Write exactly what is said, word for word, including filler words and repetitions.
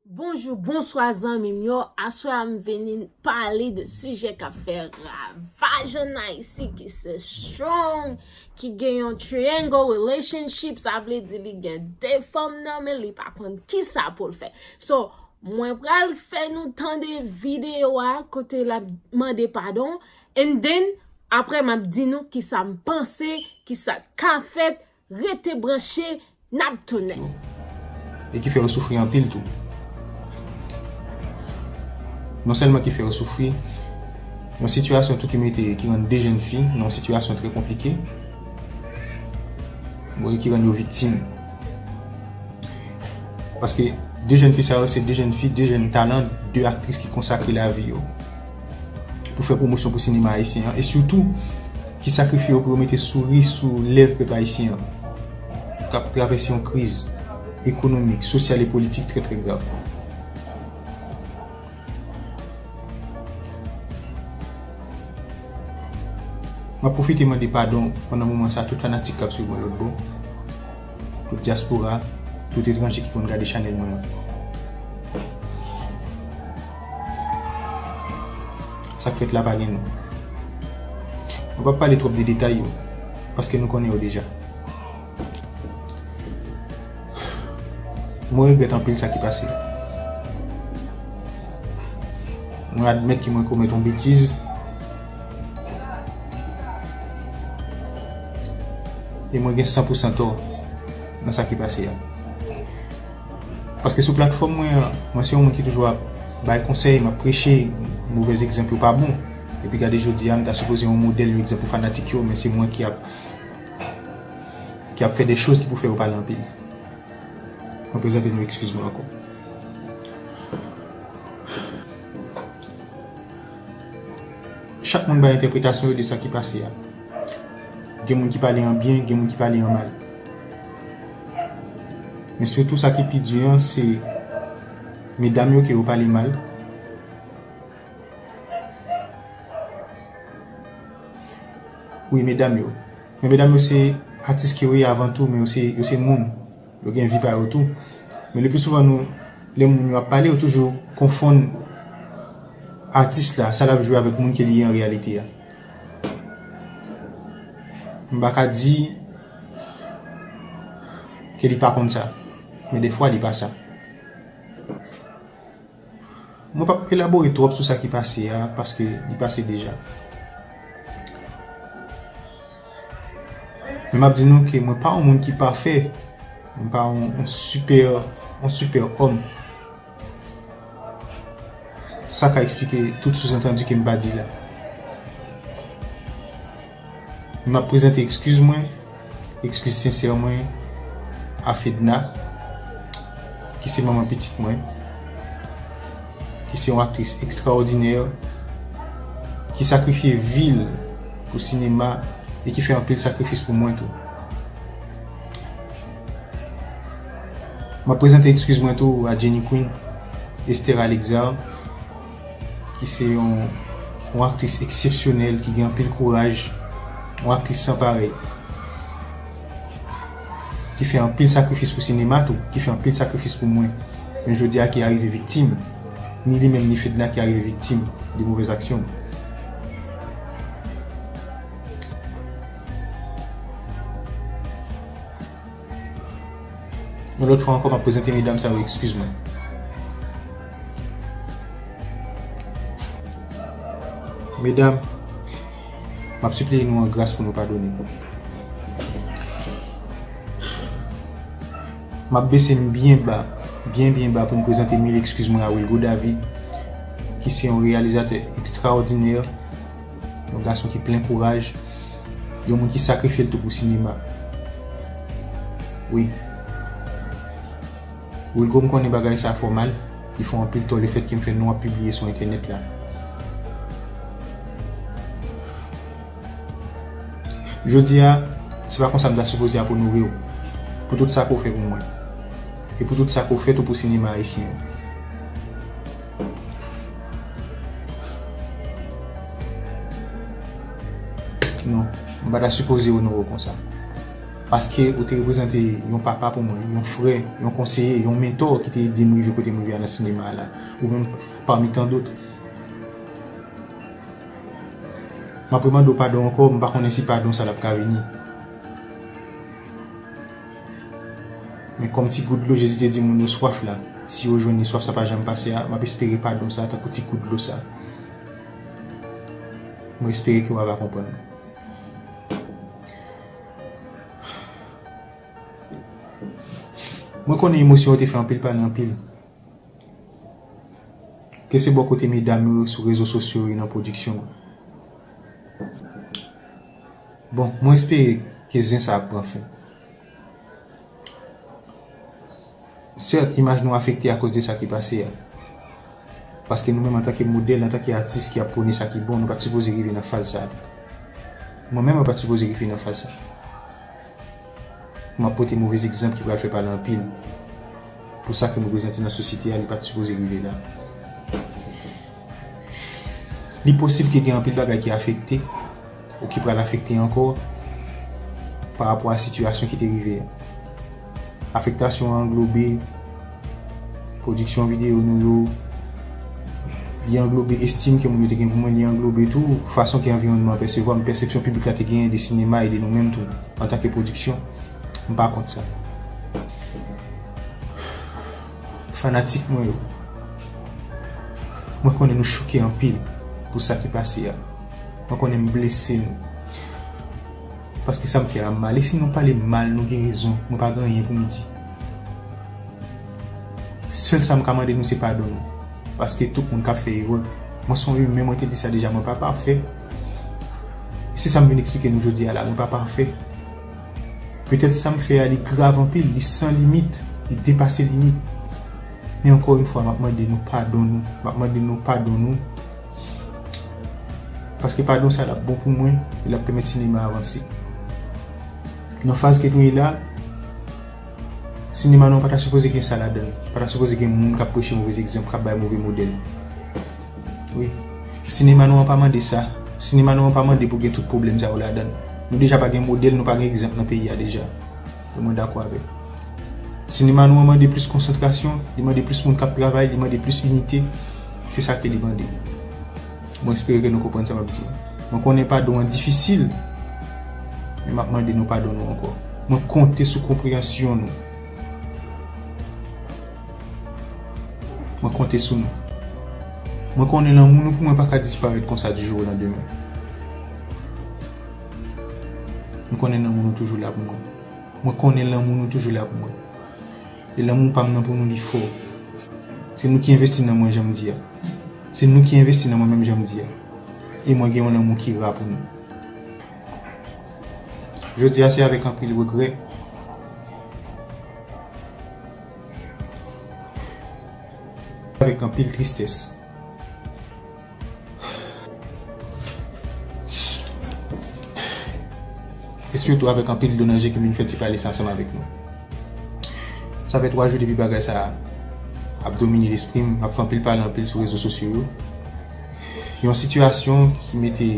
Bonjou, bonswa zanmi m yo. Aswè a m vini pale de sijè k ap fè ravaj ann Ayiti ki se strong, ki gen yon triangle relationship, sa vle di li gen de fanm nan men li pa konn kisa pou l fè. So, mwen pral fè nou tande videyo a kote l ap mande padon, and then apre m ap di nou kisa m panse, kisa k ka fèt, rete branche, n ap tounen. E ki fè yo soufri anpil tou. Non sèlman ki fè yo soufri, yon sitiyasyon tou ki mete, ki rann de jèn fi nan yon sitiyasyon trè konplike, bon, e ki rann yo viktim. Paske de jèn fi sa yo, se de jèn fi, de jèn talan, de aktris ki konsakre lavi yo pou fè pwomosyon pou sinema ayisyen an, e sitou ki sakrifye yo pou yo mete souri sou lèv pèp ayisyen an, k ap travèse yon kriz ekonomik, sosyal e politik trè, trè grav. M ap pwofite mande padon pandan moman sa a tout fanatik k ap swiv mwen lòt bò, tout dyaspora, tout etranje ki konn gade chanèl mwen an. Sa k fèt la pa gen non. Mwen p ap pale twòp de detay yo, paske nou konnen yo deja. Mwen regrèt anpil sa ki pase. Mwen admèt ke mwen komèt yon betiz. E mwen gen san pou san tò nan sa ki pase a. Paske sou platfòm mwen an, mwen se yon moun ki toujou ap bay konsèy, m ap preche, movèz egzanp yo pa bon. Epi gade jodi a, m ta sipoze yon modèl, yon egzanp pou fanatik yo, men se mwen ki ap ki ap fè de choz ki pou fè yo pale anpil. Mwen prezante nou ekskiz mwen ankò. Chak moun bay entèpretasyon yo de sa ki pase a. Gen moun ki pale an byen, gen moun ki pale an mal. Men sitou sa ki pi di an, se medam yo ke yo pale mal. Wi, medam yo. Men medam yo se atis ke yo ye avan tou, men yo se, yo se moun. Yo gen vi pa yo tou. Men le pli souvan nou, lè moun yo ap pale, yo toujou konfonn atis la, sa l ap jwe avèk moun ke li ye an reyalite a. M pa ka di ke li pa konn sa, men defwa li pa sa. Mwen p ap elabore twòp sou sa ki pase a, paske li pase deja. Men m ap di nou ke mwen pa yon moun ki pafè. Mwen pa yon, yon sipè, yon sipè òm. Sa ka eksplike tout souzantandi ke m pa di la. M ap prezante ekskiz mwen, ekskiz sensè mwen a Fedna, ki se manman pitit mwen, ki se yon aktris ekstraòdinè, ki sakrifye vi l pou sinema e ki fè anpil sakrifis pou mwen tou. M ap prezante ekskiz mwen tou a Jenny Queen, Esther Alexard, ki se yon, yon aktris eksepsyonèl, ki gen anpil kouraj, yon aktris san parèy, ki fè anpil sakrifis pou sinema tou, ki fè anpil sakrifis pou mwen. Men jodi a ki arive viktim, ni li menm ni Fedna ki arive viktim de movèz aksyon m. Yon lòt fwa ankò, m ap prezante medam sa yo ekskiz mwen. Medam, m ap sipliye nou an gras pou nou padone m. M ap bese m byen ba, byen, byen ba pou m prezante mil ekskiz mwen a Wilgo David, ki se yon reyalizatè ekstraòdinè, yon gason ki plen kouraj, yon moun ki sakrifye l tou pou sinema. Wi. Wilgo, m konnen bagay sa fè w mal, li fè w anpil tò lefètke m fè non w ap pibliye sou entènèt la. Jodi a, se pa konsa m ta sipoze ap onore w pou tout sa ke w fè pou mwen e pou tout sa ke w fè tou pou sinema ayisyen an. Non, m pa ta sipoze onore w konsa. Paske ou te reprezante yon papa pou mwen, yon frè, yon konseye, yon mentò ki te ede m rive kote m rive a nan sinema a la. Ou menm pami tan dòt. M ap remande w padon ankò, m pa konnen si padon sa l ap ka vini. Men kòm ti gout dlo Jezi te di moun yo swaf la, si yo jwenn li, swaf sa pa janm pase a, m ap espere padon sa tankou ti gout dlo sa. Mwen espere ke w ava konprann. Mwen konnen emosyon yo te fè anpil pale anpil. Ke se bò kote medam yo sou rezo sosyo yo nan pwodiksyon an. Bon, mwen espere ke zen sa ap pran fen. Sèt, imaj nou afekte akoz de sa ki pase a. Paske nou menm antanke modèl, antanke atis ki ap pwone sa ki bon, nou pa t sipoze rive nan faz sa a. Mwen menm, mwen pa t sipoze rive nan faz sa a. M ap pote movez egzanp ki pral fè pale anpil. Pou sa ke m reprezante nan sosyete a, li pa t sipoze rive la. Li posib ke gen anpil bagay ki afekte, ou ki pral afekte ankò, pa rapò a sitiyasyon ki te rive a. Afektasyon an anglobe pwodiksyon videyo nou yo, li anglobe estim ke moun yo te gen pou mwen, li anglobe tou fason ke anviwònman an pèsevwa m, pèsepsyon piblik la te genyen de sinema e de nou menm tou, antanke pwodiksyon. M pa kont sa. Fanatik mwen yo, mwen konnen nou choke anpil pou sa ki pase a. Mwen konnen m blese nou. Paske sa m fè a mal. E si nou pale m mal, nou gen rezon. Mwen pa gen anyen pou m di. Sèl sa m ka mande nou se padon nou. Paske tout moun ka fè erè. Mwen se yon imen, mwen te di sa deja, mwen pa pafè. E se sa m vin eksplike nou jodi a la, mwen pa pafè. Petèt sa m fè a, li grav anpil, li san limit, li depase limit. Men ankò yon fwa, m ap mande nou padon nou. M ap mande nou padon nou. Paske padon sa l ap bon pou mwen, e l ap pèmèt sinema avanse. Nan faz ke nou ye la, sinema nou an pa ta sipoze gen sa ladan l. Pa ta sipoze gen moun k ap preche movez egzanp, k ap bay move modèl. Wi. Sinema nou an pa mande sa. Sinema nou an pa mande pou gen tout pwoblèm sa yo ladan l. Nou deja pa gen modèl, nou pa gen egzanp nan peyi a deja. E mwen dakò avè l. Sinema nou an mande plis konsantrasyon, li mande plis moun k ap travay, li mande plis inite. Se sa ke li mande. Mwen espere ke nou konprann sa m ap di. Mwen konnen padon an difisil, men m ap mande nou padon nou ankò. Mwen konte sou konpreyansyon nou. Mwen konte sou nou. Mwen konnen lanmou nou pou mwen pa ka disparèt konsa du jour au lendemain. Mwen konnen lanmou nou toujou la pou mwen. Mwen konnen lanmou nou toujou la pou mwen. E lanmou pa m nan pou nou li fò. Se nou ki envesti nan mwen jan m di a. Se nou ki envesti nan mwen menm jan m di a. E mwen gen yon lanmou ki ra pou nou. Jodi a se avèk anpil regrè, avèk anpil tristès. E sitou avèk anpil dlo nan je ke m vin fè ti pale sa ansanm avèk nou. Sa fè twa jou depi bagay sa ap domine lespri m, m ap fè anpil pale anpil sou rezo sosyo yo. Yon sitiyasyon ki mete